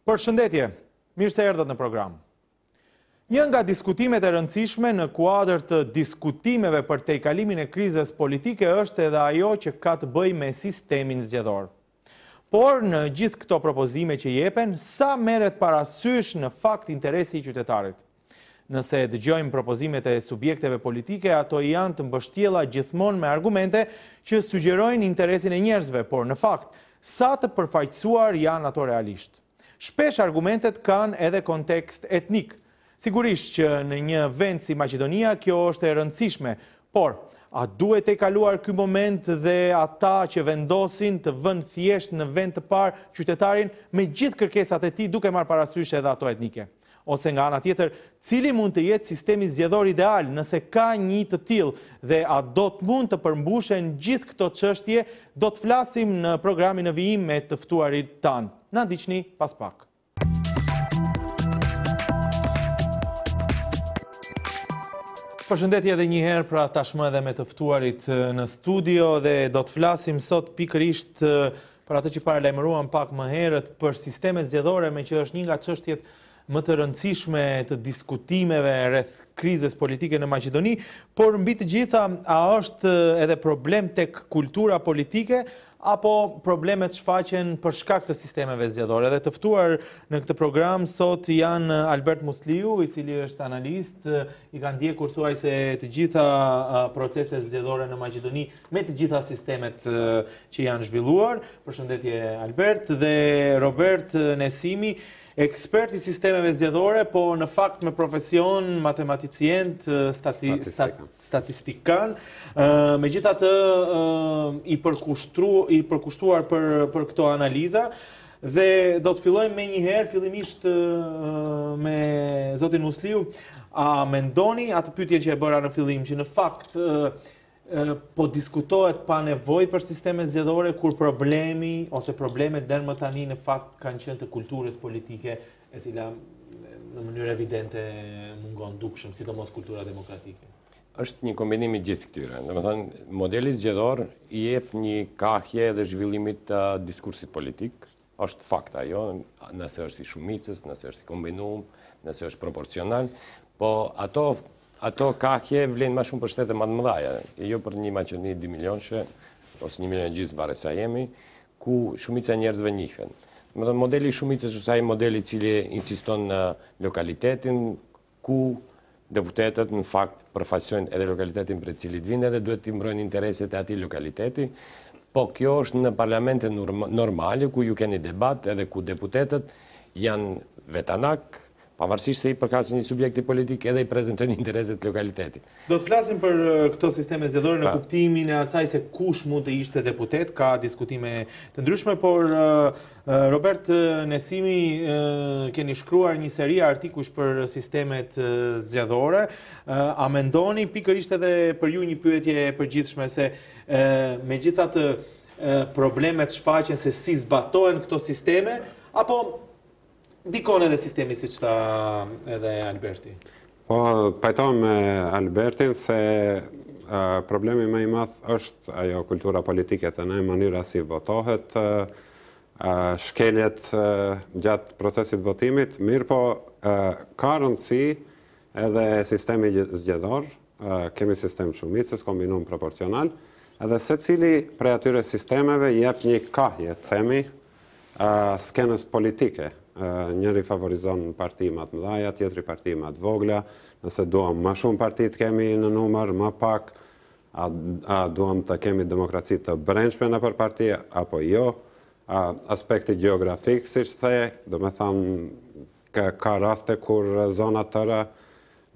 Përshëndetje, mirë se erdhët në program. Një nga diskutimet e rëndësishme në kuadër të diskutimeve për tejkalimin e krizës politike është edhe ajo që ka të bëjë me sistemin zgjedhor. Por në gjithë këto propozime që jepen, sa merret parasysh në fakt interesi i qytetarit? Nëse dëgjojmë propozimet e subjekteve politike, ato janë të mbështjella gjithmonë me argumente që sugjerojnë interesin e njerëzve, por në fakt, sa të përfaqësuar janë ato realisht? Shpesh argumentet kanë edhe kontekst etnik. Sigurisht që në një vend si Maqedonia kjo është e rëndësishme, por a duhet tejkaluar ky moment dhe ata që vendosin të vënë thjesht në vend të parë qytetarin me gjithë kërkesat e tij duke marrë parasysh edhe ato etnike? Ose nga ana tjetër, cili mund të jetë sistemi zgjedhor ideal nëse ka një të tillë dhe a do të mund të përmbushen gjithë këto çështje, do të flasim në programin në vijim me të ftuarit tanë. Na ndiqni pas pak. Përshëndetje edhe një herë, pra tashmë edhe me të ftuarit në studio dhe do të flasim sot pikërisht Për atë që paralajmëruam pak më herët për sistemet zgjedhore, meqë është një nga çështjet më të rëndësishme të diskutimeve rreth krizës politike në Maqedoni, por mbi të gjitha a është edhe problem tek kultura politike apo problemet shfaqen për shkak të sistemeve zgjedhore. Dhe të ftuar në këtë program sot janë Albert Musliu, i cili është analist, i ka ndjekur thuajse të gjitha proceset zgjedhore në Maqedoni me të gjitha sistemet që janë zhvilluar. Përshëndetje Albert dhe Robert Nesimi, ekspert i sistemeve zgjedhore, po në fakt me profesion matematicien, stati, statistikan. Megjithatë i përkushtru, i përkushtuar për për këto analiza dhe do të fillojmë menjëherë fillimisht me zotin Musliu. A mendoni atë pyetjen që e bëra në fillim që në fakt po diskutohet pa nevojë për sisteme zgjedhore kur problemi ose problemet deri më tani në fakt kanë qenë të kulturës politike e cila në mënyrë evidente mungon dukshëm, sidomos kultura demokratike. Është një kombinim i gjithë këtyre. Domethënë, modeli zgjedhor i jep një kahje edhe zhvillimit të diskursit politik, është fakt ajo, nëse është i shumicës, nëse është i kombinum, nëse është proporcional, po ato Ato kahje vlejnë ma shumë për shtete ma të mëdhaja, e jo për një Maqedoni 2 milionëshe, ose 1 milion e gjysë varet sa jemi, ku shumica e njerëzve njihen. Domethënë, modeli i shumicës është ai modeli i cili insiston në lokalitetin, ku deputetët në fakt përfaqësojnë edhe lokalitetin prej cilit vijnë edhe duhet t'i mbrojnë intereset e atij lokaliteti, po kjo është në parlamente normale ku ju keni debat edhe ku deputetët janë vetanak, Pavarësisht se i përkasin një subjekti politik edhe i prezentojnë intereset e lokalitetit. Do të flasim për këto sisteme zgjedhore në kuptimin e asaj se kush mund të ishte deputet, ka diskutime të ndryshme, por Robert Nesimi keni shkruar një seri artikujsh për sistemet zgjedhore. A mendoni pikërisht edhe për ju një pyetje e përgjithshme se megjithatë problemet shfaqen se si zbatohen këto sisteme apo Ndikon edhe sistemi, siç tha edhe Alberti. Po, pajtohem me Albertin se problemi më i madh është ajo kultura politike te ne, mënyra si votohet, shkeljet gjatë procesit votimit, mirëpo ka rëndësi edhe sistemi zgjedhor, kemi sistem shumicës, kombinum proporcional, edhe secili prej atyre sistemeve jep një kahje, të themi, skenës politike. Njëri favorizon parti ma të mëdhaja, tjetri parti ma të vogla, nëse duam ma shumë parti të kemi në numër, ma pak, a, a duam të kemi demokraci të brendshme nëpër parti, apo jo, a, aspekti gjeografik, siç the, domethënë, ka, ka raste kur zona të tëra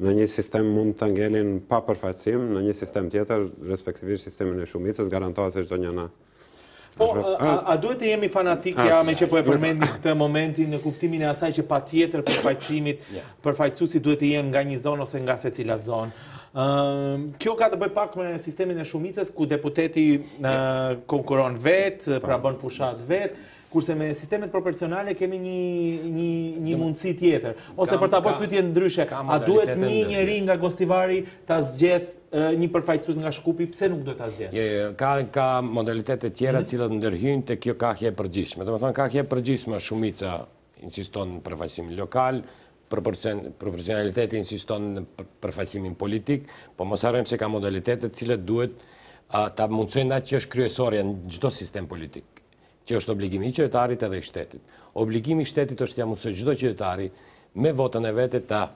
në një sistem mund të ngelin pa përfaqësim, në një sistem tjetër, respektivisht sistemin e shumicës, garantohet se çdo njëna Po, a, a duhet të jemi fanatik ja, meqë po e përmendim këtë momentin në kuptimin e asaj që patjetër përfaqësimit, përfaqësuesit duhet të jenë nga një zonë ose nga secila zonë. Kjo ka të bëjë pak me sistemin e shumicës ku deputeti konkuron vetë, pra bën fushatë vetë, kurse me sistemet proporcionale kemi një një një mundësi tjetër. Ose për ta bërë pyetjen ndryshe, a duhet një njeri nga Gostivari ta zgjedh një përfaqësues nga Shkupi, pse nuk duhet ta zgjedhë? Jo, jo, ka ka modalitete tjera mm -hmm. të cilat ndërhyjnë te kjo kahje e përgjithshme. Domethënë kahje e përgjithshme shumica. insiston në përfaqësimin lokal, proporcionaliteti insiston në përfaqësimin politik, po mos harrojmë se ka modalitete të cilat duhet ta mundësojnë atë që është kryesorja në çdo sistem politik, që është obligimi i qytetarit edhe i shtetit. Obligimi i shtetit është t'ia mundësojë çdo qytetari me votën e vet ta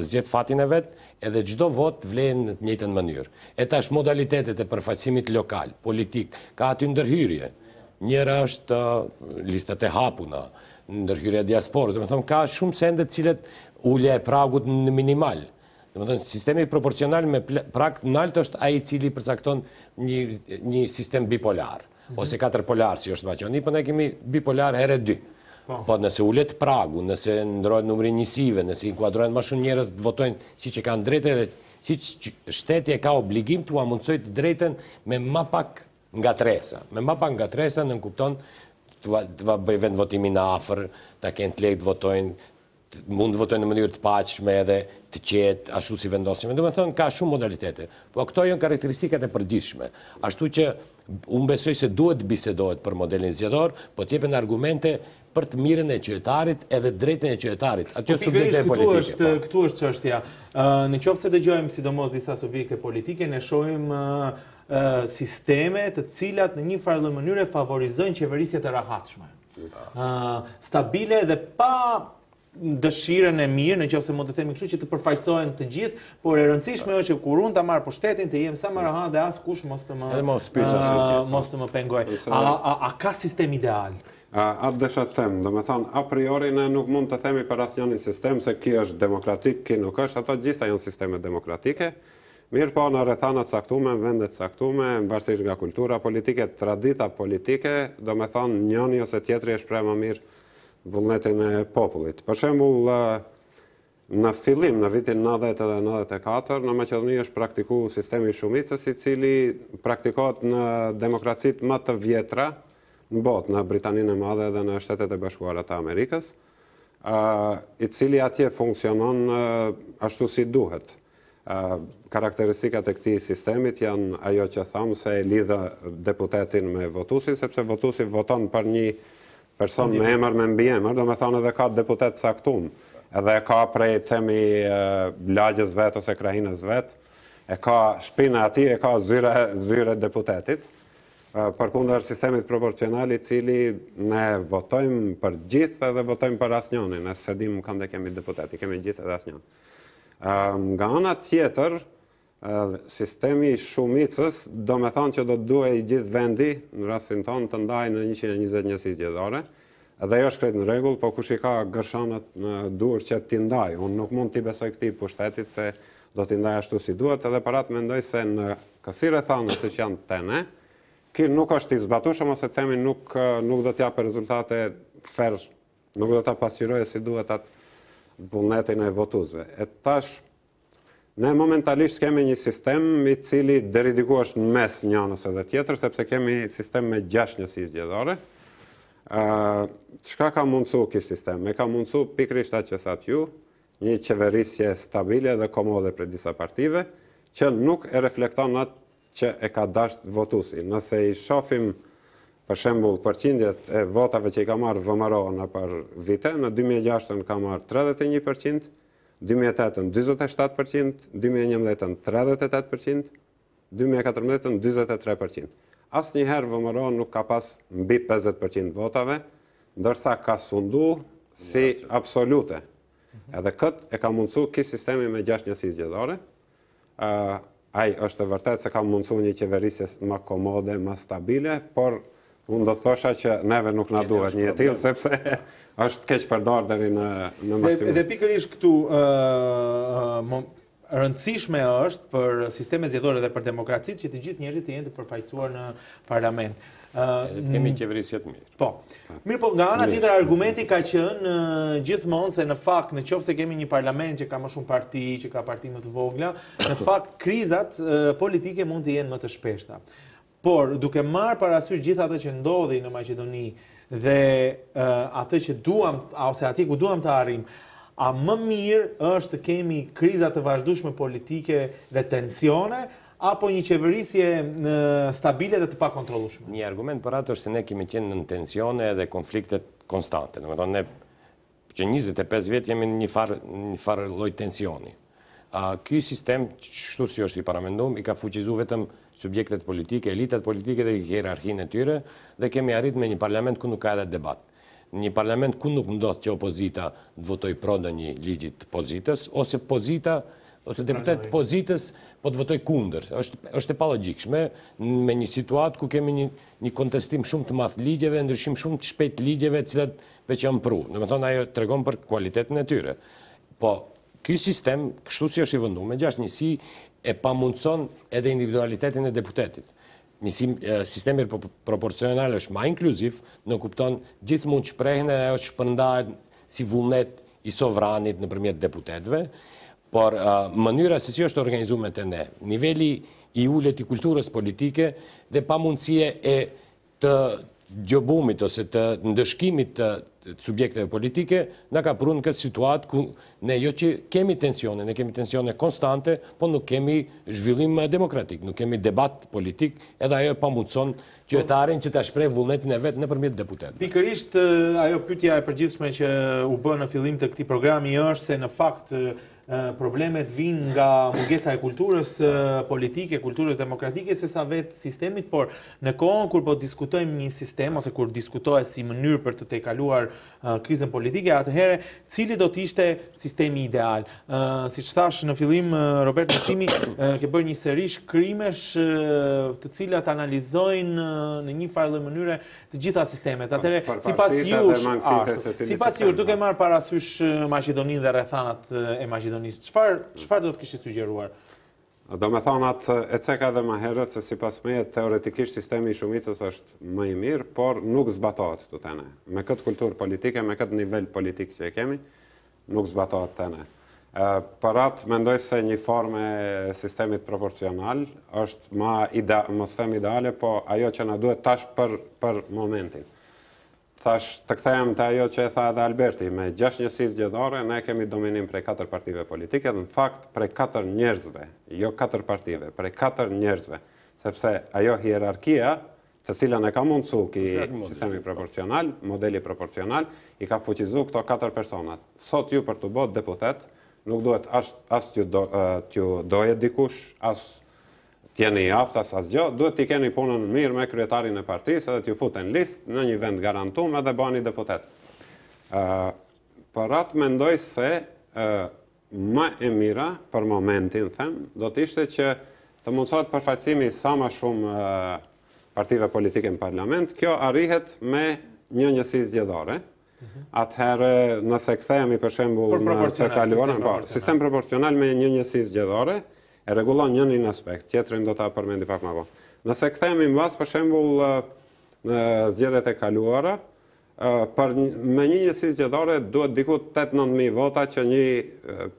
zgjedh fatin e vet, edhe çdo votë vlen në të njëjtën mënyrë. E tash modalitetet e përfaqësimit lokal, politik, ka aty ndërhyrje. Njëra është listat e hapuna, ndërhyrja e diasporës, domethënë ka shumë sende të cilat ulja e pragut në minimal. Domethënë sistemi proporcional me prag të naltë është ai i cili përcakton një një sistem bipolar. Mhm. Ose katërpolar si është në Maqedoni, po ne kemi bipolar herë dy. Po. po nëse ulet pragu, nëse ndrohet numri i njësive, nëse inkuadrohen më shumë njerëz të votojnë siç e kanë drejtë edhe siç shteti e ka obligim t'ua mundësojë të drejtën me ma pak ngatërresa. Me ma pak ngatërresa nënkupton t'ua bëjë vendvotimin afër, ta kenë të lehtë të votojnë, mund të votojnë në mënyrë të paqshme edhe të qetë, ashtu si vendosin. Domethënë, ka shumë modalitete. Po këto janë karakteristikat e përgjithshme. Ashtu që unë besoj se duhet të bisedohet për modelin zgjedhor, po të jepen argumente për të mirën e qytetarit edhe drejtën e qytetarit. Aty po, subjekte politike. Këtu është, po. këtu është çështja. Në qoftë se dëgjojmë sidomos disa subjekte politike, ne shohim sisteme të cilat në një farë lloj mënyre favorizojnë qeverisje të rahatshme. Stabile dhe pa dëshirën e mirë, në qoftë se mund të themi kështu që të përfaqësohen të gjithë, por e rëndësishme është që kur unë ta marr pushtetin të jem sa më rehat dhe askush mos të më Edhe mos pyes asgjë. Mos të më pengojë. A, a, a ka sistem ideal? A, atë desha të them, domethënë, a priori ne nuk mund të themi për asnjënin sistem se ky është demokratik, ky nuk është, ato gjitha janë sisteme demokratike, Mirëpo, në rrethana të caktume, në vende të caktume, varësisht nga kultura politike, tradita politike, domethënë njëni ose tjetri e shpreh më mirë vullnetin e popullit. Për shembull, në fillim, në vitin 90 edhe 94, në Maqedoni është praktiku sistemi i shumicës, i cili praktikohet në demokracitë më të vjetra në botë, në Britaninë e Madhe dhe në Shtetet e Bashkuara të Amerikës, i cili atje funksionon ashtu si duhet. Karakteristikat e këtij sistemit janë ajo që thamë se e lidh deputetin me votuesin, sepse votuesi voton për një person me emër me mbiemër, domethënë edhe ka deputet caktum, edhe e ka prej themi lagjes vet ose krahinës vet, e ka shpinë e atij, e ka zyre, zyre deputetit, përkundër sistemit proporcional i cili ne votojmë për gjithë edhe votojmë për asnjënin, ne s'e dimë kënd e kemi deputet, i kemi gjithë edhe asnjënin. Nga ana tjetër, sistemi i shumicës, domethanë që do të duhej gjithë vendi, në rastin tonë, të ndahej në 120 njësi zgjedhore, dhe jo është krejt në rregull, po kush i ka gërshanët në duar që t'i ndajë, unë nuk mund t'i besoj këtij pushtetit se do t'i ndajë ashtu si duhet, edhe për atë mendoj se në kësi rrethane siç janë te ne, ky nuk është i zbatueshëm ose themi nuk, nuk do t'japë rezultate fer Nuk do ta pasqyrojë si duhet atë vullnetin e votuesve. E tash ne momentalisht kemi një sistem i cili deri diku është në mes njënës edhe tjetër, sepse kemi sistem me 6 njësi zgjedhore. Ë çka ka mundësu ky sistem? E ka mundësu pikërisht atë që thatë ju, një qeverisje stabile dhe komode prej disa partive, që nuk e reflekton atë që e ka dasht votuesi. Nëse i shofim për shembull përqindjet e votave që i ka marrë VMRO nëpër vite, në 2006-ën ka marrë 31%, 2008-ën 47%, 2011-ën 38%, 2014-ën 43%. Asnjëherë VMRO nuk ka pas mbi 50% votave, ndërsa ka sundu si absolute. Edhe këtë e ka mundësu ky sistemi me 6 njësi zgjedhore, Ai është e vërtetë se ka mundësu një qeverisje më komode, më stabile, por unë do të thosha që neve nuk na duhet një e tillë, sepse është keqpërdor deri në, në maksimum. Dhe pikërisht këtu ë rëndësishme është për sistemet zgjedhore dhe për demokracitë që të gjithë njerëzit të jenë të përfaqësuar në parlament. Edhe të kemi qeverisje të mirë. Po. Mirëpo, nga ana tjetër argumenti ka qenë gjithmonë se në fakt në qoftë se kemi një parlament që ka më shumë parti, që ka parti më të vogla, në fakt krizat politike mund të jenë më të shpeshta. Por duke marrë parasysh gjithë atë që ndodhi në Maqedoni dhe atë që duam ose atje ku duam të arrijmë, a më mirë është të kemi kriza të vazhdueshme politike dhe tensione apo një qeverisje stabile dhe të pakontrollueshme? Një argument për atë është se ne kemi qenë në tensione dhe konflikte konstante. Domethënë ne. Që 25 vjet jemi në një farë një farë lloj tensioni. A ky sistem, kështu si është i paramendum, i ka fuqizu vetëm subjektet politike, elitat politike dhe hierarkinë e tyre dhe kemi arrit me një parlament ku nuk ka edhe debat. Në një parlament ku nuk ndodh që opozita të votojë pro ndonjë ligji të pozitës ose pozita ose deputet të pozitës po të votojë kundër. Është është e palogjikshme me një situatë ku kemi një një kontestim shumë të madh të ligjeve, ndryshim shumë të shpejtë të ligjeve të cilat veç janë pru. Domethënë ajo tregon për kualitetin e tyre. Po ky sistem, kështu si është i vëndu, me gjashtë njësi e pamundëson edhe individualitetin e deputetit. Njësi, sistemi proporcional është ma inkluziv, nënkupton gjithë mund të shprehen edhe ajo shpërndahet si vullnet i sovranit nëpërmjet deputetëve, por mënyra se si është organizuar te ne, niveli i ulët i kulturës politike dhe pamundësia e të gjobumit ose të ndëshkimit të subjekteve politike, na ka pru në këtë situatë ku ne jo që kemi tensione, ne kemi tensione konstante, po nuk kemi zhvillim demokratik, nuk kemi debat politik, edhe ajo e pamundëson qytetarin që ta shprehë vullnetin e vet nëpërmjet deputetëve. Pikërisht ajo pyetja e përgjithshme që u bë në fillim të këtij programi është se në fakt problemet vijnë nga mungesa e kulturës politike, kulturës demokratike, se sa vetë sistemit, por në kohën kur po diskutojmë një sistem, ose kur diskutohet si mënyrë për të tejkaluar krizën politike, atëherë cili do të ishte sistemi ideal? Siç thashë në fillim, Robert Nesimi, ke bërë një seri shkrimesh të cilat analizojnë në një farë lloj mënyre të gjitha sistemet. Atëherë, sipas jush, sipas jush, duke marrë parasysh Maqedoninë dhe rrethanat e Maqedonisë, çfarë çfarë do të kishit sugjeruar? Domethonë atë e ceka edhe ma herët se sipas meje teoretikisht sistemi i shumicës është më i mirë, por nuk zbatohet këtu te ne. Me këtë kulturë politike, me këtë nivel politik që e kemi, nuk zbatohet te ne. Për atë mendoj se një formë e sistemit proporcional është ma ide, mos them ideale, po ajo që na duhet tash për për momentin. Thash, të kthehem te ajo që e tha edhe Alberti, me gjashtë njësi zgjedhore ne kemi dominim prej katër partive politike dhe në fakt prej katër njerëzve, jo katër partive, prej katër njerëzve, sepse ajo hierarkia të cilën e ka mundësu ky sistemi proporcional, modeli proporcional, i ka fuqizu këto katër personat. Sot ju për t'u bo deputet, nuk duhet as, as t'ju do, t'ju doje dikush, as t'jeni i aftë as asgjë, duhet t'i keni punën mirë me kryetarin e partisë edhe t'ju futen listë në një vend garantum edhe bëheni deputet. Ë për atë mendoj se ë më e mira për momentin them, do të ishte që të mundësohet përfaqësimi sa më shumë partive politike në parlament, kjo arrihet me një njësi zgjedhore, Atëherë, nëse kthehemi për shembull në të kaluarën, po, sistem proporcional me një njësi zgjedhore, e rregullon njërin aspekt, tjetrin do ta përmendi pak më vonë. Nëse kthehemi mbas për shembull në zgjedhjet e kaluara, për me një njësi zgjedhore duhet diku 8-9 mijë vota që një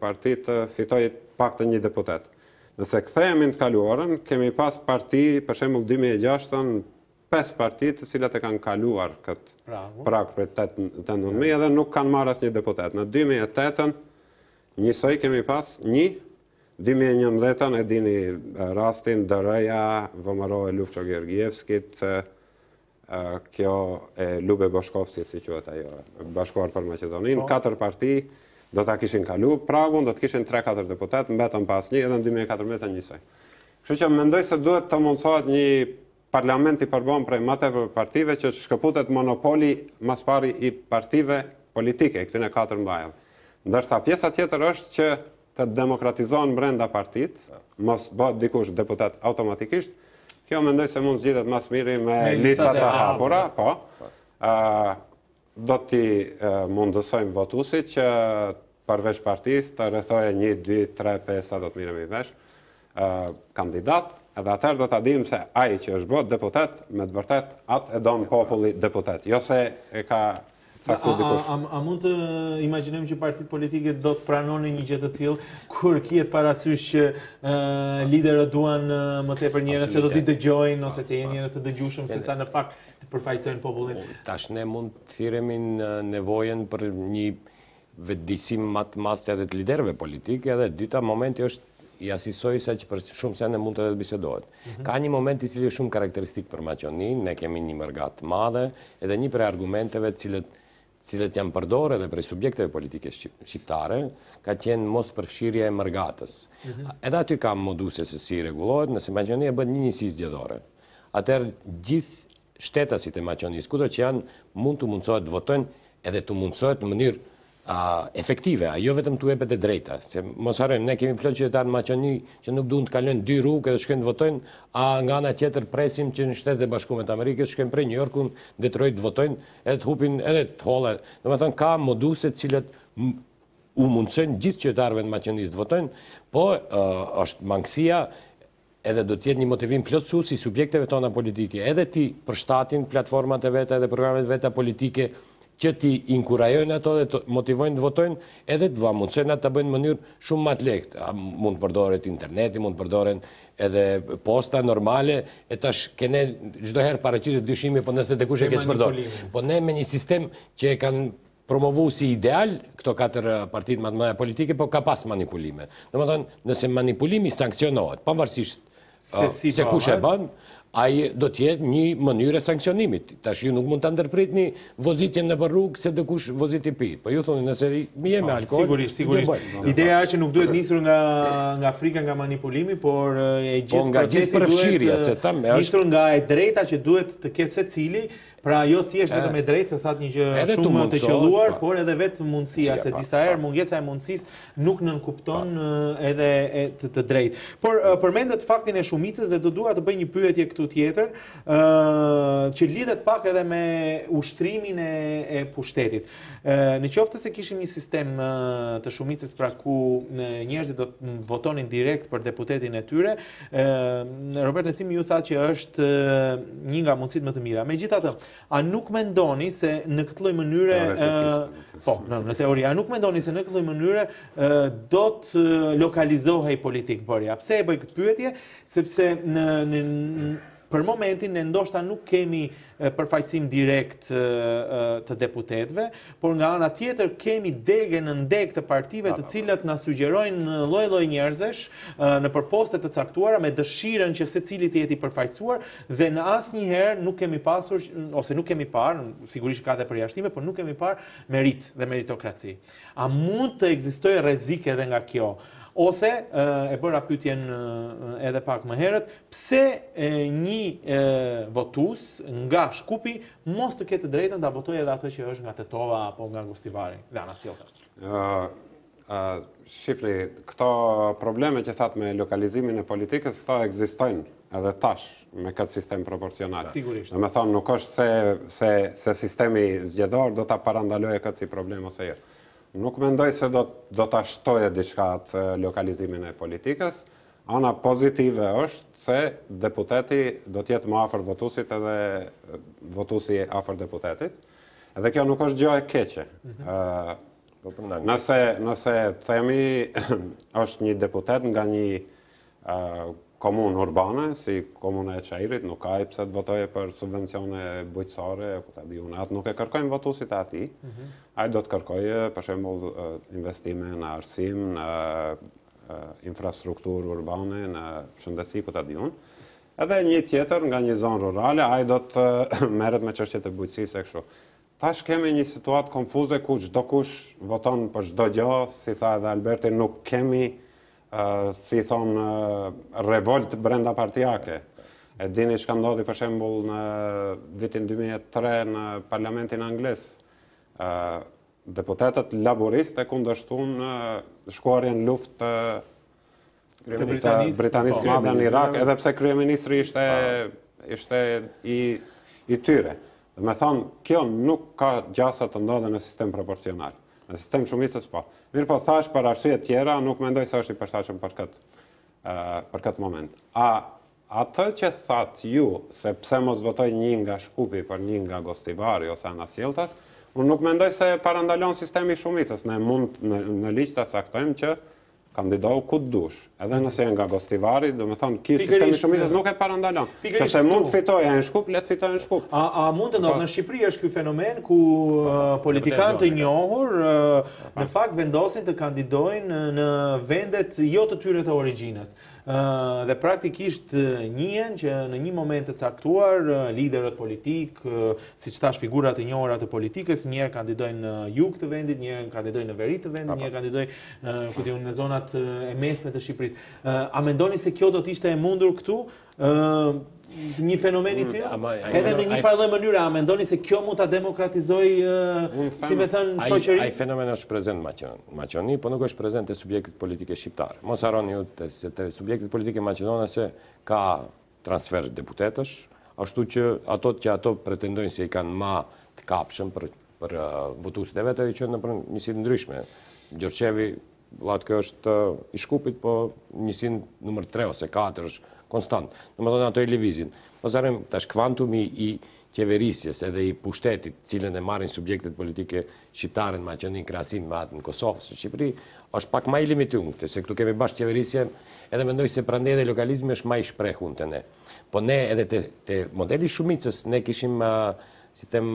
parti të fitojë paktën një deputet. Nëse kthehemi në të kaluarën, kemi pas parti, për shembull 2006-ën, pesë parti të cilat e kanë kaluar këtë prag prej 8-9 mijë edhe nuk kanë marrë asnjë deputet. Në 2008-ën njësoj kemi pas një, 2011-ën e dini rastin DR-ja, VMRO e Lupço Georgievskit, kjo e Lube Boshkovskit, si quhet ajo, bashkuar për Maqedoninë, po. katër parti do ta kishin kalu pragun, do të kishin 3-4 deputet, mbetën pa asnjë edhe në 2014-ën njësoj. Kështu që mendoj se duhet të mundësohet një Parlament i përbën prej ma tepër partive që të shkëputet monopoli ma s'pari i partive politike, i këtyne katër mëdhajave. Ndërsa pjesa tjetër është që të demokratizohen brenda partitë, mos bëhet dikush deputet automatikisht. Kjo mendoj se mund zgjidhet ma s'miri me lista të hapura, po. Ë do t'i mundësojmë votuesit që përveç partisë të rrethojë 1, 2, 3, 5, sa do të mirremi vesh, kandidat, edhe atëherë do ta dimë se ai që është bërë deputet, me të vërtet atë e don populli deputet, jo se e ka caktu dikush. A, a, a mund të imagjinojmë që partitë politike do të pranonin një gjë të tillë kur kihet parasysh që liderët duan më tepër njerëz që do t'i dëgjojnë ose të jenë njerëz të dëgjueshëm sesa në fakt të përfaqësojnë popullin. Po, tash ne mund të thirremi në nevojën për një vetëdijësim ma të madh edhe të liderëve politikë, edhe e dyta momenti është i asisoj sa që për shumë sende mund edhe të bisedohet. Mm -hmm. Ka një moment i cili është shumë karakteristik për Maqedoninë, ne kemi një mërgatë të madhe, edhe një prej argumenteve të cilët cilët janë përdorë edhe prej subjekteve politike shqiptare, ka qenë mospërfshirja e mërgatës. Mhm. Edhe aty ka moduse se si rregullohet, nëse Maqedonia bëhet një njësi zgjedhore. Atëherë gjithë shtetasit e Maqedonisë, kudo që janë, mund t'u mundësohet të votojnë edhe t'u mundësohet në mënyrë efektive, a jo vetëm t'u jepet e drejta. Se mos harrojmë, ne kemi plot qytetarë në Maqedoni që nuk duan të kalojnë dy rrugë edhe të shkojnë të votojnë, a nga ana tjetër presim që në Shtetet e Bashkuara të Amerikës shkojnë prej New Yorku, Detroit të votojnë, edhe të hupin edhe të holla. Domethënë ka moduse të cilat u mundësojnë gjithë qytetarëve të Maqedonisë të votojnë, po është mangësia edhe do të jetë një motivim plotësues i subjekteve tona politike, edhe t'i përshtatin platformat e veta edhe programet e veta politike që t'i inkurajojnë ato dhe të motivojnë të votojnë, edhe t'ua mundësojnë atë ta bëjnë në mënyrë shumë më të lehtë. Mund të përdoret interneti, mund të përdoren edhe posta normale, e tash ke ne çdo herë paraqitet dyshimi, po nëse dikush e keqpërdor. Po ne me një sistem që e kanë promovu si ideal këto katër partitë më të mëdha politike, po ka pas manipulime. Domethënë, nëse manipulimi sanksionohet, pavarësisht se, si se kush e bën, ai do të jetë një mënyrë e sanksionimit. Tash ju nuk mund ta ndërpritni vozitjen nëpër rrugë se dikush voziti pi. Po ju thoni nëse mi je me po, alkool. Sigurisht, sigurisht. Ideja është që nuk duhet nisur nga nga frika nga manipulimi, por e po, gjithë nga gjithë përfshirja, se thamë, është nisur nga e drejta që duhet të ketë secili Pra jo thjesht vetëm e drejtë, se thatë një gjë shumë të qëlluar, po. por edhe vetë mundësia, se disa herë mungesa e mundësisë nuk nënkupton edhe të, të drejtë. Por përmendët faktin e shumicës dhe do dua të bëj një pyetje këtu tjetër, ë që lidhet pak edhe me ushtrimin e, e pushtetit. Ë në qoftë se kishim një sistem të shumicës pra ku njerëzit do të votonin direkt për deputetin e tyre, Robert Nesimi ju tha që është një nga mundësitë më të mira. Megjithatë, a nuk mendoni se në këtë lloj mënyre po, në, në teori, a nuk mendoni se në këtë lloj mënyre do të lokalizohej politikëbërja? Pse e bëj këtë pyetje? Sepse në në Për momentin ne ndoshta nuk kemi përfaqësim direkt të deputetëve, por nga ana tjetër kemi degë në degë të partive të cilat na sugjerojnë lloj-lloj njerëzish nëpër poste të caktuara me dëshirën që secili të jetë i përfaqësuar dhe në asnjëherë nuk kemi pasur ose nuk kemi parë, sigurisht ka dhe përjashtime, por nuk kemi parë meritë dhe meritokraci. A mund të ekzistojë rrezik edhe nga kjo? Ose, e bëra pyetjen edhe pak më herët, pse një votues nga Shkupi mos të ketë të drejtën ta votojë edhe atë që është nga Tetova apo nga Gostivari dhe anasjelltas? Shifni, këto probleme që thatë me lokalizimin e politikës, këto ekzistojnë edhe tash me këtë sistem proporcional. Sigurisht. Domethënë, nuk është se, se, se sistemi zgjedhor do ta parandalojë këtë si problem ose jo. Nuk mendoj se do, do ta shtojë diçka atë lokalizimin e politikës. Ana pozitive është se deputeti do të jetë më afër votuesit edhe votuesi afër deputetit. Edhe kjo nuk është gjë e keqe. Mm -hmm. Po, nëse, nëse themi është një deputet nga një komunë urbane, si komuna e Çairit, nuk ka ai pse të votojë për subvencione bujqësore, ku ta di unë, atë nuk e kërkojnë votuesit e atij. Mhm. Ai do të kërkojë, për shembull, investime në arsim, në infrastrukturë urbane, në shëndetësi, ku ta di unë. Edhe një tjetër nga një zonë rurale, ai do të merret me çështjet e bujqësisë e kështu. Tash kemi një situatë konfuze ku çdokush voton për çdo gjë, si tha edhe Alberti, nuk kemi si i thonë, revoltë brendapartiake. E dini çka ndodhi për shembull në vitin 2003 në parlamentin anglez. Deputetët laburistë e kundërshtun shkuarjen në luftë të Britanisë së Madhe në Irak, edhe pse kryeministri ishte ishte i i tyre. Domethonë, kjo nuk ka gjasa të ndodhe në sistem proporcional. Në sistem shumicës po. Mirëpo thash për arsye tjera, nuk mendoj se është i përshtatshëm për këtë për këtë moment. A atë që thatë ju se pse mos votoj një nga Shkupi për një nga Gostivari ose anasjelltas, unë nuk mendoj se parandalon sistemi i shumicës. Ne mund në, në ligj ta caktojmë që Kandido ku të dush, edhe nëse je nga Gostivari, domethonë, ky sistemi i shumicës nuk e parandalon. Nëse mund të fitojë në Shkup, le të fitojë në Shkup. A, a mund të ndodhë, në Shqipëri është ky fenomen ku politikanë të njohur në fakt vendosin të kandidojnë në vendet jo të tyre të origjinës. Dhe praktikisht njihen që në një moment të caktuar liderët politikë, siç thashë figura të njohura të politikës, një herë kandidojnë në jug të vendit, një herë kandidojnë në veri të vendit, një herë kandidojnë, ku di unë, në zonat e mesme të Shqipërisë. A mendoni se kjo do të ishte e mundur këtu? Një fenomen i mm, tillë? Edhe në një farë lloj mënyre, a mendoni se kjo mund ta demokratizojë, si me thënë, shoqërinë? Ai fenomen është prezent në Maqedoni, po nuk është prezent te subjektet politike shqiptare. Mos harroni ju se te subjektet politike maqedonase ka transfer deputetësh, ashtu që ato që ato pretendojnë se i kanë ma të kapshëm për për votuesit e vet, ajo që nëpër njësi të ndryshme. Gjorçevi Vllatko është i Shkupit, po njësinë numër 3 ose 4 është konstant. Domethënë ato i lëvizin. Mos harrojmë tash kvantumi i qeverisjes edhe i pushtetit, cilën e marrin subjektet politike shqiptare në Maqedoni në krahasim me atë në Kosovë, ose Shqipëri, është pak ma i limituar këtë, se këtu kemi bashkëqeverisje, edhe mendoj se prandaj edhe lokalizmi është ma i shprehun te ne. Po ne edhe te, te modeli i shumicës ne kishim si them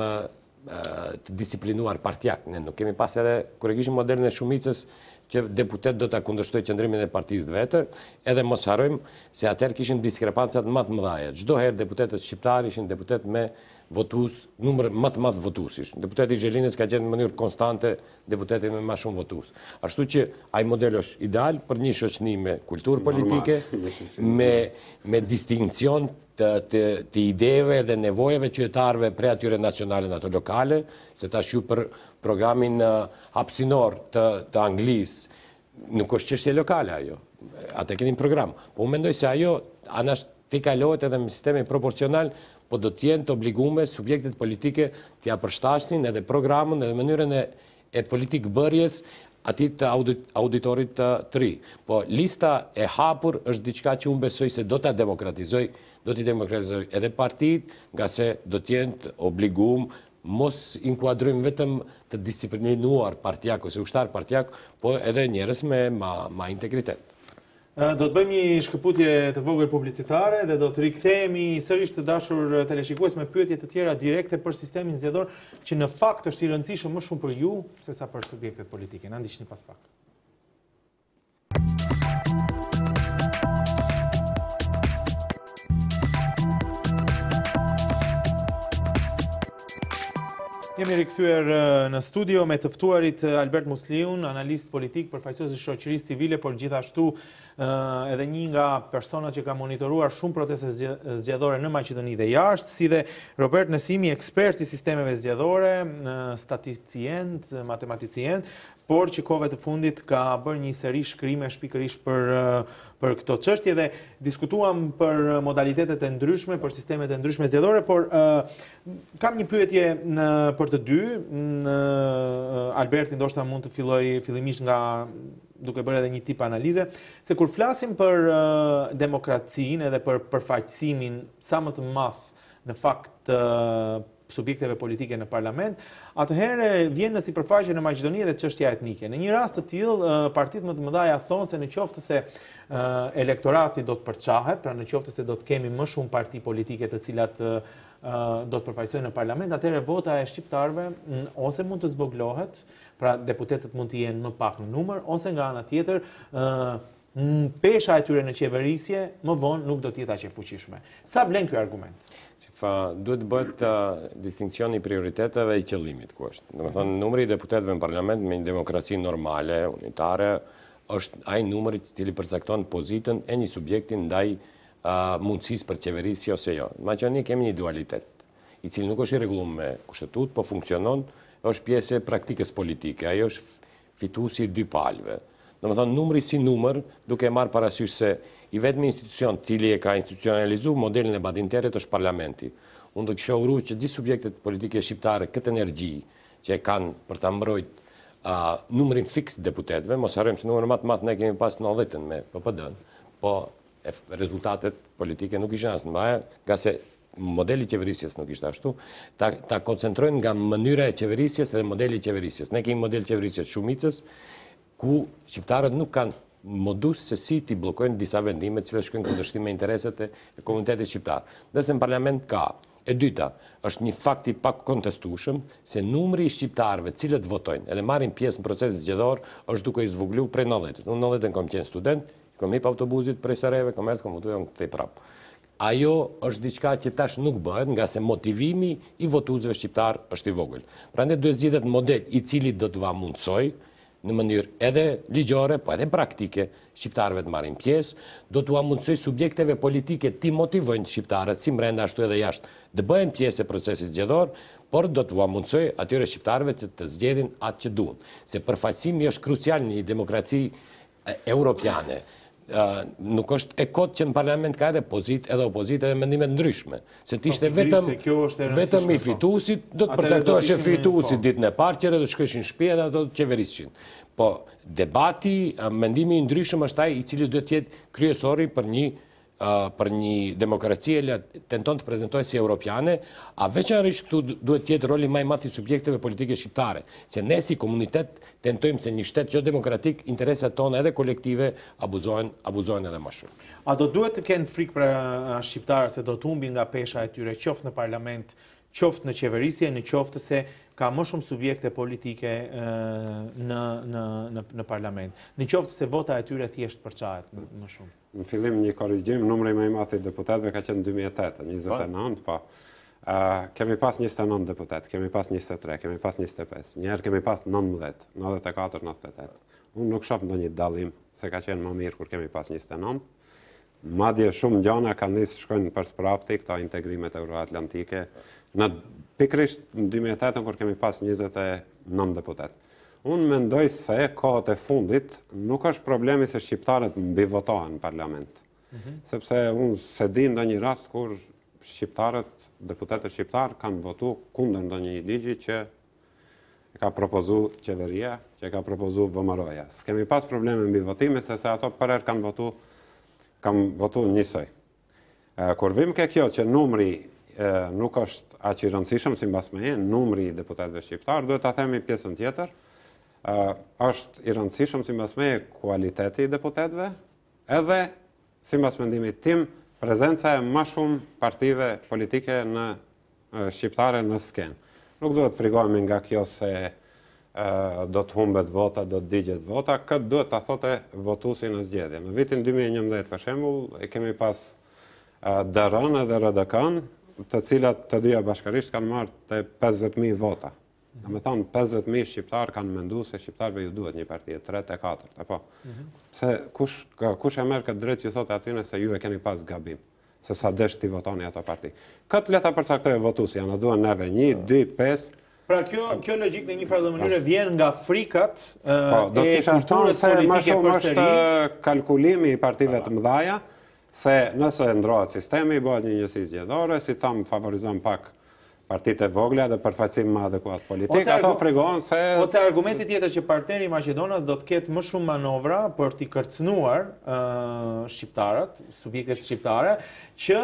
të disiplinuar partiak. Ne nuk kemi pas edhe, kur e kishim modelin e shumicës, që deputet do ta kundërshtoj qëndrimin e partisë të vet, edhe mos harrojmë se atëherë kishim diskrepancat më të mëdha. Çdo herë deputetët shqiptarë ishin deputet me votues, numër më të madh votuesish. Deputeti i Zhelinës ka qenë në mënyrë konstante deputeti me më shumë votues. Ashtu që ai model është ideal për një shoqëni me kulturë politike, me me distinkcion të, të, të ideve dhe nevojave qytetarëve prej atyre nacionale në ato lokale, se tash ju për programin hapësinor të, të Anglisë, nuk është çështje lokale ajo. Atë e keni në program. Po unë mendoj se ajo anash tejkalohet edhe me sistemin proporcional, po do të jenë të obligume subjektet politike t'ia përshtasin edhe programin edhe mënyrën e e politikëbërjes atij të auditorit të, të ri. Po lista e hapur është diçka që unë besoj se do ta demokratizojë, do t'i demokratizojë edhe partitë, ngase do të jenë të obligum mos inkuadrojmë vetëm të disiplinuar partiak ose ushtar partiak, po edhe njerëz me ma, ma integritet. Do të bëjmë një shkëputje të vogël publicitare dhe do të rikthehemi sërish të dashur teleshikues me pyetje të tjera direkte për sistemin zgjedhor që në fakt është i rëndësishëm më shumë për ju sesa për subjektet politike. Na ndiqni pas pak. Jemi rikthyer në studio me të ftuarit Albert Musliun, analist politik, përfaqësues i shoqërisë civile, por gjithashtu edhe një nga personat që ka monitoruar shumë procese zgjedhore në Maqedoni dhe jashtë, si dhe Robert Nesimi, ekspert i sistemeve zgjedhore, statisticient, matematicient, por që kohëve të fundit ka bërë një seri shkrimesh pikërisht për për këto çështje dhe diskutuam për modalitetet e ndryshme, për sistemet e ndryshme zgjedhore, por kam një pyetje në për të dy, në Alberti ndoshta mund të fillojë fillimisht nga duke bërë edhe një tip analize, se kur flasim për demokracinë edhe për përfaqësimin sa më të madh në fakt të subjekteve politike në parlament, atëherë vjen në sipërfaqe në Maqedoni edhe çështja etnike. Në një rast të tillë, partitë më të mëdha thonë se në qoftë se elektorati do të përçahet, pra në qoftë se do të kemi më shumë parti politike të cilat do të përfaqësojnë në parlament, atëherë vota e shqiptarëve ose mund të zvogëlohet, pra deputetët mund të jenë më pak në numër, ose nga ana tjetër, pesha e tyre në qeverisje më vonë nuk do të jetë aq e fuqishme. Sa vlen ky argument? Fa, duhet të bëhet distinkcioni i prioriteteve i qëllimit ku është. Domethënë, numri i deputetëve në parlament me një demokraci normale, unitare, është ai numër i cili përcakton pozitën e një subjekti ndaj mundësisë për qeverisje ose jo. Në Maqedoni kemi një dualitet, i cili nuk është i rregulluar me kushtetutë, po funksionon, është pjesë e praktikës politike. Ajo është fituesi i dy palëve. Domethënë, numri si numër, duke e marrë parasysh se i vetmi institucion cili e ka institucionalizu modelin e Badinterit është parlamenti. Unë do kisha uru që gjithë subjektet politike shqiptare këtë energji që e kanë për ta mbrojt numrin fiks deputetëve, mos harrojmë se numrin më të madh ne kemi pas 90-ën me PPD-n, po rezultatet politike nuk ishin as të mëdha, ngase modeli i qeverisjes nuk ishte ashtu, ta, ta koncentrojnë nga mënyra e qeverisjes dhe modeli i qeverisjes. Ne kemi model qeverisjes shumicës, ku shqiptarët nuk kanë modus se si t'i bllokojnë disa vendime të cilat shkojnë kundërshtim me interesat e komunitetit shqiptar. Ndërsa në parlament ka. E dyta, është një fakt i pakontestueshëm se numri i shqiptarëve të cilët votojnë edhe marrin pjesë në procesin zgjedhor është duke u zvogëluar prej 90-ës. Unë 90-ën kam qenë student, Kom hip autobusit prej Sarajeve, kom erdhë, kom votu, jam kthy prapë. Ajo është diçka që tash nuk bëhet, ngase motivimi i votuesve shqiptarë është i vogël. Prandaj duhet zgjidhet model i cili do t'ua mundësojë në mënyrë edhe ligjore, po edhe praktike, shqiptarëve të marrin pjesë, do t'ua mundësojë subjekteve politike t'i motivojnë shqiptarët, si mbrenda ashtu edhe jashtë, të bëhen pjesë e procesit zgjedhor, por do t'ua mundësojë atyre shqiptarëve që të zgjedhin atë që duan. Se përfaqësimi është krucial në një demokraci europiane. Nuk është e kotë që në parlament ka edhe pozitë, edhe opozitë, edhe mendime të ndryshme. Se të ishte po, vetëm vetëm i po. fituesit, do të përcaktoheshe fituesi po. ditën e parë, që do të shkojshin në shtëpi edhe ato do të qeverishin. Po debati, mendimi i ndryshëm është ai i cili duhet të jetë kryesori për një për një demokraci e cila tenton të prezentohet si europiane, a veçanërisht këtu duhet të jetë roli më i madh i subjekteve politike shqiptare, se ne si komunitet tentojmë se një shtet jo demokratik, interesat tona edhe kolektive abuzohen, abuzohen edhe më shumë. A do duhet të kenë frikë pra shqiptarët se do të humbin nga pesha e tyre, qoftë në parlament, qoftë në qeverisje, në qoftë se ka më shumë subjekte politike në, në, në, në parlament, në qoftë se vota e tyre thjesht përçahet më shumë? Në fillim një korrigjim, numri më i madh i deputetëve ka qenë 2008, 29, po. Kemi pas 29 deputetë, kemi pas 23, kemi pas 25, njëherë kemi pas 19, 94, 98. Unë nuk shoh ndonjë dallim se ka qenë më mirë kur kemi pas 29. Madje shumë gjana kanë nisë shkojnë për s'prapti këto integrimet euroatlantike, në pikërisht në 2008 kur kemi pas 29 deputetë. Unë mendoj se kohët e fundit nuk është problemi se shqiptarët mbivotohen në parlament. Mhm. Sepse unë s'e di ndonjë rast kur shqiptarët, deputetët shqiptarë kanë votu kundër ndonjë ligji që e ka propozu qeveria, që e ka propozu VMRO-ja. S'kemi pas probleme mbivotimi, se se ato përherë kanë votu, kanë votu njësoj. Kur vim ke kjo që numri nuk është aq i rëndësishëm simbas meje, numri i deputetëve shqiptarë, duhet ta themi pjesën tjetër, është i rëndësishëm simbas meje kualiteti i deputetëve, edhe simbas mendimit tim, prezenca e ma shumë partive politike në shqiptare në skenë. Nuk duhet frigohemi nga kjo se do të humbet vota, do të digjet vota, këtë duhet ta thote votuesi në zgjedhje. Në vitin 2011, për shembull, e kemi pas DR-në dhe RDK-në, të cilat të dyja bashkërisht kanë marrë te 50.000 vota. Domethënë, 50.000 shqiptarë kanë mendu se shqiptarëve ju duhet një parti e tretë, e katërt, apo? Mhm. Se kush, kush e merr këtë drejtë ju thotë atyne se ju e keni pas gabim se s'u desh t'i votoni ato parti. Këtë le ta përcaktojë votuesi, a na duhen neve një, dy, pesë. Pra kjo kjo logjikë në një farë mënyre vjen nga frikat po, do të kisha thënë se më shumë është kalkulimi i partive të mëdhaja, se nëse ndrohet sistemi, bëhet një njësi zgjedhore, si thamë favorizon pak partitë e vogla dhe përfaqësim më adekuat politik, ato frigohen se... Ose argumenti tjetër që partneri maqedonas do të ketë më shumë manovra për t'i kërcënuar shqiptarët, subjektet shqiptare, që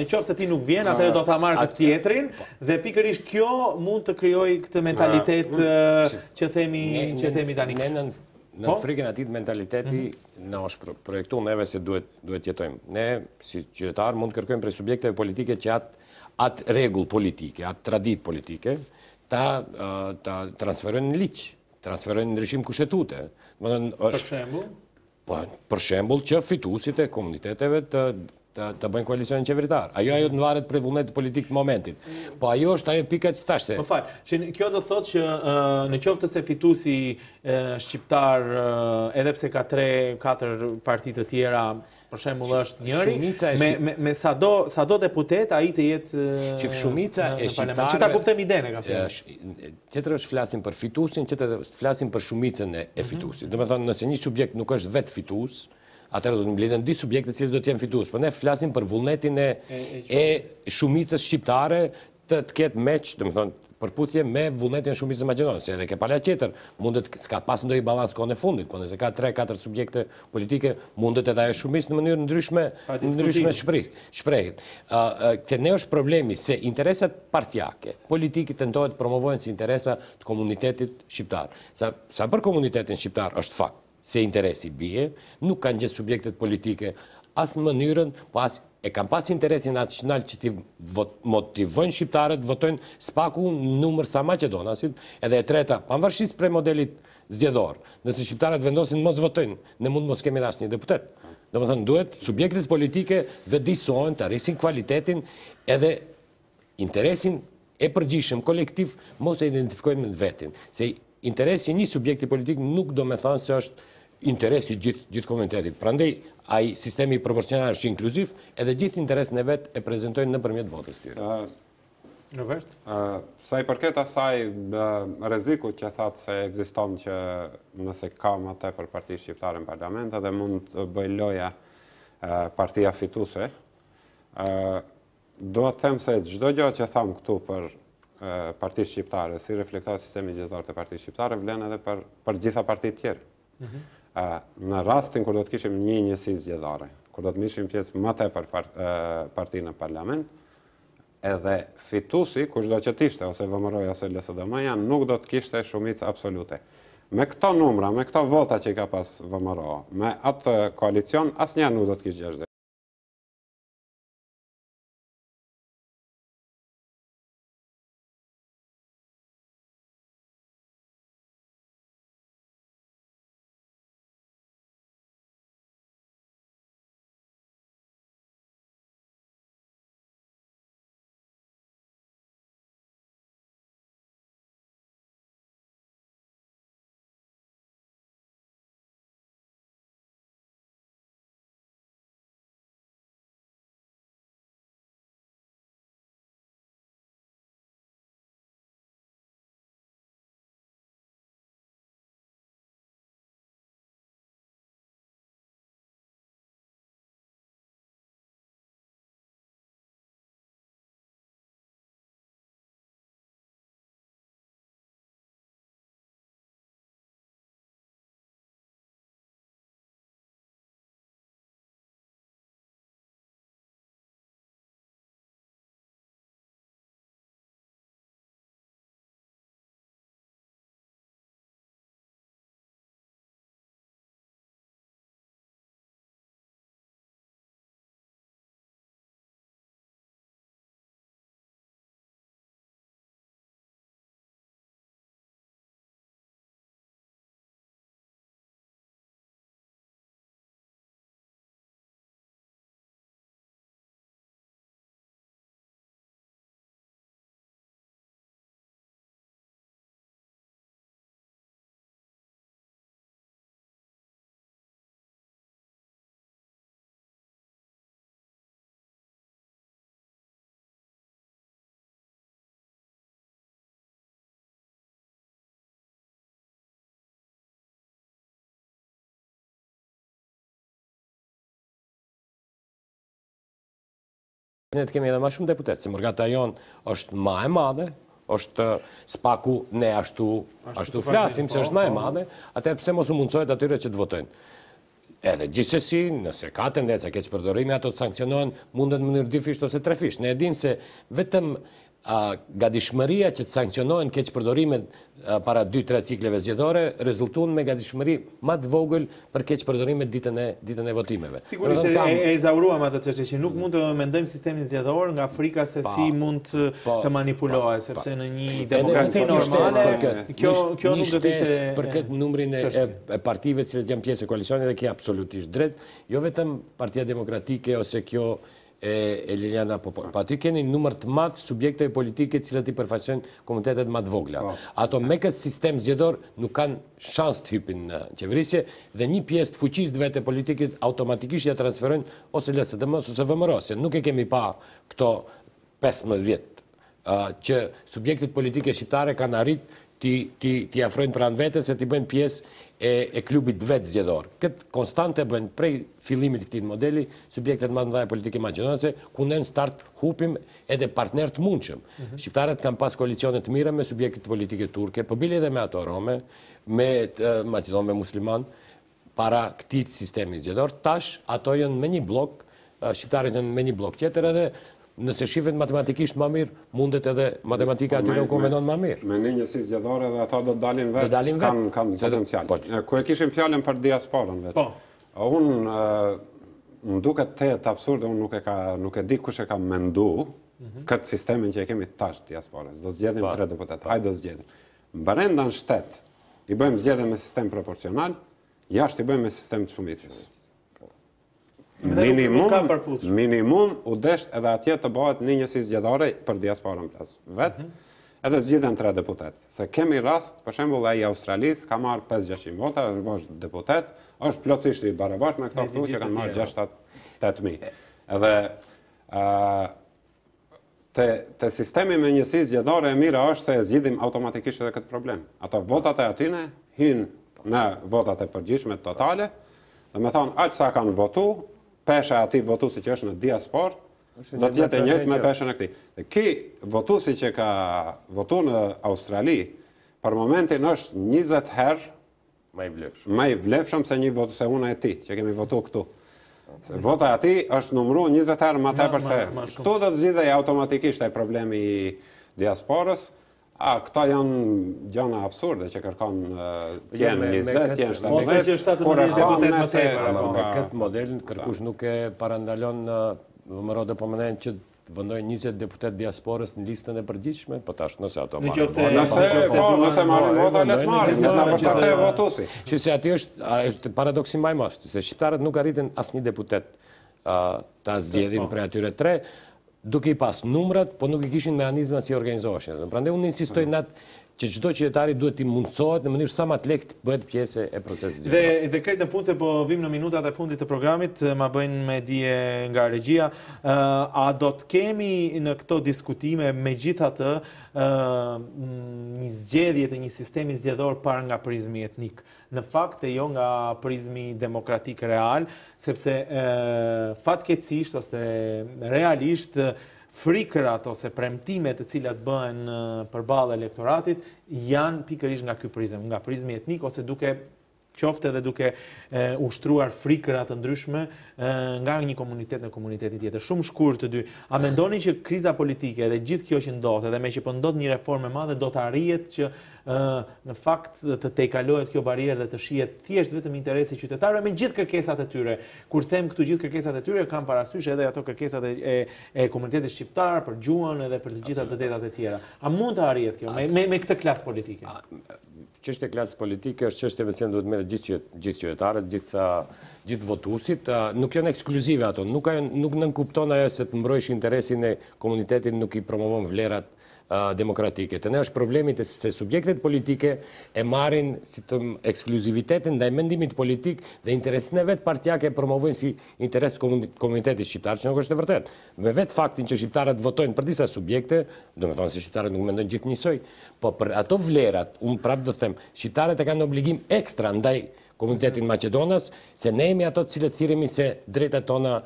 në qoftë se ti nuk vjen, atëherë do ta marr këtë tjetrin, po. dhe pikërisht kjo mund të krijojë këtë mentalitet që themi, që themi tani. Ne nën në po? frikën e atij mentaliteti mhm. na është projektu neve se duhet duhet jetojmë. Ne si qytetarë mund të kërkojmë prej subjekteve politike që atë atë rregull politike, atë traditë politike ta ta transferojnë në ligj, transferojnë në ndryshim kushtetute. Domethënë është Për shembull, Po, për shembull që fituesit e komuniteteve të të, të bëjnë koalicionin qeveritar. Ajo ajo të varet prej vullnetit politik të momentit. Po ajo është ajo pika që thashë se. Më fal, që kjo do të thotë që në qoftë se fituesi shqiptar edhe pse ka 3 4 parti të tjera, për shembull është njëri me me me sado sado deputet ai të jetë që shumica e shqiptarëve që ta kuptojmë idenë e kam fjalën. Tjetër është flasim për fituesin, tjetër është flasim për shumicën e, e mhm. fituesit. Mm -hmm. Domethënë, nëse një subjekt nuk është vetë fitues, atëherë do të mblidhen dy subjekte të cilët do të jenë fitues. Po ne flasim për vullnetin e, e, e, e shumicës shqiptare të, të ketë meç, domethënë, përputhje me vullnetin e shumicës maqedonase, se edhe ke pala tjetër, mundet s'ka pas ndonjë balancë kohën e fundit, po nëse ka 3-4 subjekte politike, mundet edhe ajo shumicë në mënyrë ndryshme, ndryshme shpreh, shprehet. Te ne është problemi se interesat partiake, politike tentohet të promovohen si interesa të komunitetit shqiptar. Sa, sa për komunitetin shqiptar është fakt se interesi bie, nuk kanë gjithë subjektet politike as mënyrën, po as e kanë pas interesin nacional që t'i motivojnë shqiptarët, votojnë së paku numër sa maqedonasit, edhe e treta, pavarësisht prej modelit zgjedhor, nëse shqiptarët vendosin mos votojnë, ne mund mos kemi asnjë deputet. Domethënë, duhet subjektet politike vetëdijësohen, të rrisin kvalitetin edhe interesin e përgjithshëm kolektiv mos e identifikojnë me vetin. Se interesi i një subjekti politik nuk domethënë se është interesi i gjithë gjithë komunitetit. Prandaj ai sistemi proporcional është inkluziv, edhe gjithë interesin e vet e prezentojnë nëpërmjet votës tyre. Robert? Sa i përket asaj rrezikut që thatë se ekziston që nëse ka më tepër parti shqiptare në parlament edhe mund të bëjë loja partia fituese, Dua të them se çdo gjë që thamë këtu për partitë shqiptare, si reflektohet sistemi zgjedhor te partitë shqiptare, vlen edhe për për gjitha partitë tjera. Mm -hmm. Në rastin kur do të kishim një njësi zgjedhore, kur do të merrshim pjesë më tepër parti në parlament, edhe fituesi, kushdo që të ishte, ose VMRO-ja ose LSDM-ja, nuk do të kishte shumicë absolute. Me këto numra, me këto vota që i ka pas VMRO, me atë koalicion, asnjëherë nuk do të kishte 60. Ne të kemi edhe ma shumë deputetë, se mërgata jonë është ma e madhe, është së paku ne ashtu, ashtu flasim, se është ma e po. madhe, atëherë pse mos u mundësohet atyre që të votojnë. Edhe gjithsesi, nëse ka tendenca keqpërdorimi, ato të sanksionohen mundet në mënyrë dyfisht ose trefisht. Ne e dimë se vetëm gatishmëria që të sanksionohen keqpërdorimet para 2-3 cikleve zgjedhore rezultuan me gatishmëri ma të vogël për keqpërdorimet ditën e ditën e votimeve. Sigurisht e, e ezauruam atë çështje që nuk mund të mendojmë sistemin zgjedhor nga frika se si mund të, po, të manipulohet, po, sepse në një demokraci normale kjo kjo nuk do të ishte për këtë numrin e, e, e partive të cilat janë pjesë e koalicionit dhe ke absolutisht drejt, jo vetëm Partia Demokratike ose kjo e e Liliana po, po aty keni numër të madh subjekteve politike të cilat i përfaqësojnë komunitetet më të vogla. Po, Ato me këtë sistem zgjedhor nuk kanë shans të hypin në qeverisje dhe një pjesë të fuqisë të vete politike automatikisht ja transferojnë ose LSDM-së ose VMRO, se nuk e kemi pa këto 15 vjet që subjektet politike shqiptare kanë arrit t'i t'i t'i afrojnë pranë vetes e t'i bëjnë pjesë e e klubit të vet zgjedhor. Këtë konstante bëjnë prej fillimit të këtij modeli subjektet më të mëdha politike maqedonase, ku ne në start hupim edhe partnerë të mundshëm. Mm -hmm. Shqiptarët kanë pas koalicione të mira me subjektet politike turke, po bile edhe me ato rome, me maqedonëve musliman, para këtij sistemi zgjedhor, tash ato janë me një bllok, shqiptarët janë me një bllok tjetër edhe nëse shifet matematikisht ma mirë, mundet edhe matematika atyre u konvenon ma mirë. Me një njësi zgjedhore dhe ato do dalin vetë, dalin vetë. kanë, kanë potencial. Po, Ku e kishim fjalën për diasporën vetë. Po. Unë. Më duket tejet absurde, unë nuk e ka nuk e di kush e ka mendu mm -hmm. këtë sistemin që e kemi tash diasporës. Do zgjedhim tre deputetë. Hajde do zgjedhim. Brenda në shtet i bëjmë zgjedhje me sistem proporcional, jashtë i bëjmë me sistem të shumicës. Minimum, minimum u desht edhe atje të bëhet një njësi zgjedhore për diasporën plus vetë, mm -hmm. edhe zgjidhen tre deputetë. Se kemi rast, për shembull ai i Australisë ka marrë 5-600 vota, është bërë deputet, është plotësisht i barabartë me këto këtu që kanë marrë 6-7 mijë. Edhe ë te te sistemi me njësi zgjedhore e mira është se e zgjidhim automatikisht edhe këtë problem. Ato votat e atyne hyjnë në votat e përgjithshme totale, domethonë, aq sa kanë votu, pesha e atij votuesi që është në diasporë, do të jetë e njëjtë me peshën e këtij. Dhe ky votuesi që ka votu në Australi, për momentin është 20 herë Më i vlefshëm. Më i vlefshëm se një votë se unë e ti, që kemi votu këtu. Se vota e atij është numru 20 herë më tepër se këtu do të zgjidhej automatikisht ai problemi i diasporës. A këto janë gjëra absurde që kërkon të jenë 20, të jenë 17. Ose që 17 deputet më tepër apo me këtë model kërkush nuk e parandalon VMRO-DPMNE që Të vendojnë 20 deputetë diasporës në listën e përgjithshme, po tash nëse ato marrin vota. Nëse, po, nëse marrin vota, le të marrin, le ta përcaktojë votuesi. Që se aty është, është paradoksi më i madh, se shqiptarët nuk arritën asnjë deputet ta zgjedhin po. prej atyre tre, duke i pas numrat, po nuk i kishin mehanizmat si organizoheshin. Prandaj unë insistoj në atë që çdo qytetari duhet t'i mundësohet në mënyrë sa më të lehtë të bëhet pjesë e procesit zgjedhor. Dhe dhe krejt në fund se po vim në minutat e fundit të programit, ma bëjnë me dije nga regjia, a do të kemi në këto diskutime megjithatë një zgjedhje të një sistemi zgjedhor parë nga prizmi etnik? Në fakt e jo nga prizmi demokratik real, sepse fatkeqësisht ose realisht Frikërat ose premtimet të cilat bëhen përballë elektoratit janë pikërisht nga ky prizëm, nga prizmi etnik ose duke qoftë edhe duke ushtruar frikëra të ndryshme nga një komunitet në komunitetin tjetër. Shumë shkurt të dy. A mendoni që kriza politike dhe gjithë kjo që ndodh, edhe meqë po ndodh një reformë e madhe, do të arrihet që në fakt të tejkalohet kjo barrierë dhe të shihet thjesht vetëm interesi i qytetarëve me gjithë kërkesat e tyre. Kur them këtu gjithë kërkesat e tyre, kam parasysh edhe ato kërkesat e e, e komunitetit shqiptar për gjuhën edhe për të gjitha të drejtat e tjera. A mund të arrihet kjo me me, me këtë klasë politike? Çështja e klasës politike është çështje me të cilën duhet merren gjithë gjithë qytetarët, gjithë gjithë votuesit, nuk janë ekskluzive ato, nuk ajo nuk nënkupton ajo se të mbrojsh interesin e komunitetit nuk i promovon vlerat demokratike. Te ne është problemi te se subjektet politike e marrin si të ekskluzivitetin ndaj mendimit politik dhe interesin e vet partiak e promovojnë si interes të komunitetit shqiptar, që nuk është e vërtetë. Me vetë faktin që shqiptarët votojnë për disa subjekte, domethënë se shqiptarët nuk mendojnë gjithë njësoj, po për ato vlerat, unë prapë do them, shqiptarët e kanë obligim ekstra ndaj komunitetin maqedonas, se ne jemi ato të cilët thirremi se drejtat tona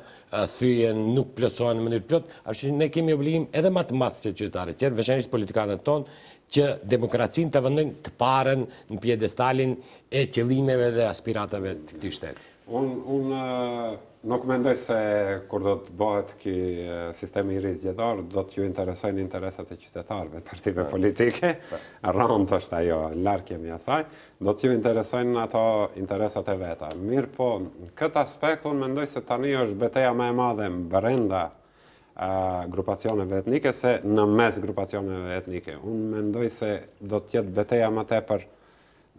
thyhen, nuk plotësohen në mënyrë të plotë, ashtu që ne kemi obligim edhe më të madh se qytetarët tjerë, veçanërisht politikanët tonë, që demokracinë ta vendojnë të parën në piedestalin e qëllimeve dhe aspiratave të këtij shteti. Unë unë nuk mendoj se kur do të bëhet ky sistemi i ri zgjedhor, do t'ju interesojnë interesat e qytetarëve, partive politike, rëndë është ajo, larg jemi asaj, do t'ju interesojnë ato interesat e veta. Mirëpo, në këtë aspekt, unë mendoj se tani është beteja më e madhe brenda grupacioneve etnike, se në mes grupacioneve etnike. Unë mendoj se do të jetë beteja më tepër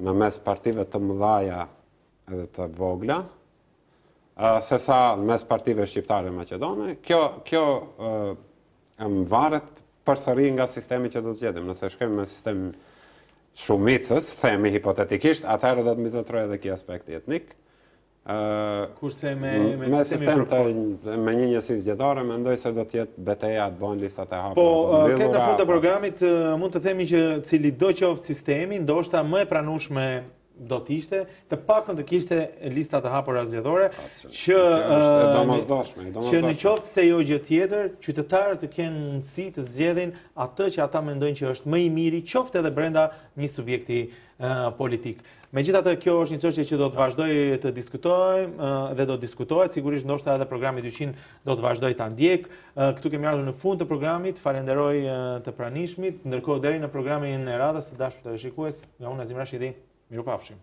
në mes partive të mëdhaja edhe të vogla, se sa në mes partive shqiptare maqedone. Kjo, kjo varet përsëri nga sistemi që do të zgjedhim. Nëse shkojmë me sistem shumicës, themi hipotetikisht, atëherë do të mbizotërojë edhe ky aspekti etnik. Kurse me me, me sistem të me një njësi zgjedhore mendoj se do të jetë beteja të bëhen listat e hapura. Po, këtë në fund të programit mund të themi që cilido qoftë sistemi, ndoshta më e pranueshme do të ishte, të paktën të kishte lista të hapura zgjedhore, që është e domosdoshme, e domosdoshme. Që në qoftë se jo gjë tjetër, qytetarët të kenë mundësi të zgjedhin atë që ata mendojnë që është më i miri, qoftë edhe brenda një subjekti politik. Megjithatë, kjo është një çështje që do të vazhdojë të diskutojmë dhe do të diskutohet, sigurisht ndoshta edhe programi 200 do të vazhdojë ta ndjekë. Këtu kemi ardhur në fund të programit, falenderoj të pranishmit, ndërkohë deri në programin e radhës të dashur teleshikues, nga unë Azim Rashidi, mirupafshim.